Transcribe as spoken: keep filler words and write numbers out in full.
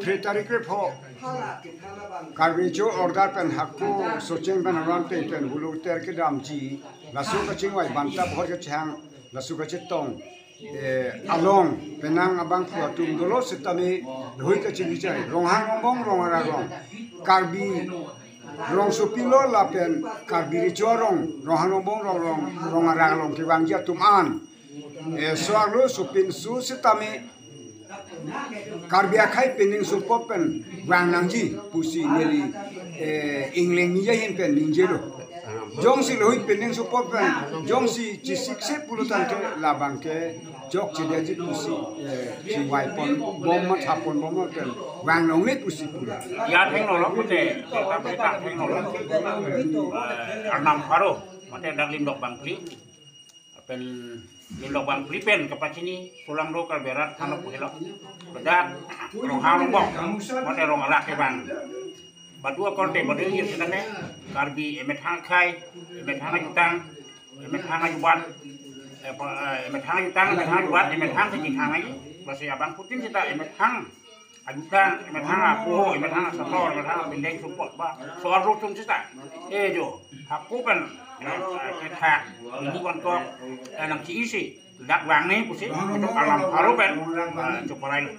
Three tarik krepho Karbi Recho Order pen hako socheng pen aron teng pen hulu ter kedamji, laso kachingvai banta bhor kachehang, laso kachetong, eh, along penang abangphu atum dolo setame hui kachingki chai Ronghang Rongbong Rong Arak Rong Karbi rongsopi lo lapen Karbi Recho Rong Ronghang Rongbong Rong Rong Rong Arak Rong kevangji atum an, eh, so-arlo sopinso setame Karbi akhei pening supo pen vang nangji pusi neli, eh, ingleng ni ahin pen ningjelo. Jongsi lahei pening supo pen jongsi chisikse pulo tangte labang ke jok chedetji pusi, eh, chingvai pon bom ma thapon bom ma pen vang longle pusi pulo. Ya thengno lo pute, ta pute ta thengno lo. Eh, arnam pharo, mate dak limdok bangphli. Pen limdok bangphli pen kapachini pulang do Karbi arat thanlo pu helo. Bedak Ronghang Rongbong, mate Rong Arak kevang. Badu akorte badu ir setame Karbi emethang akhei, emethang ajutang, emethang ajubat, eh, pa-, eh, emethang ajutang, emethang ajubat, emethang kejithang aji. Lasi abangphutin seta emethang ajutang, emethang apoho, emethang asapor, emethang abindeng supo ba so-arlo atum seta. Eh jo, hako pen, eh, kethak, ini kontok, eh, nangchi-isi, dak vang ni pusi, untuk arnam pharo pen, eh, chokorai lo.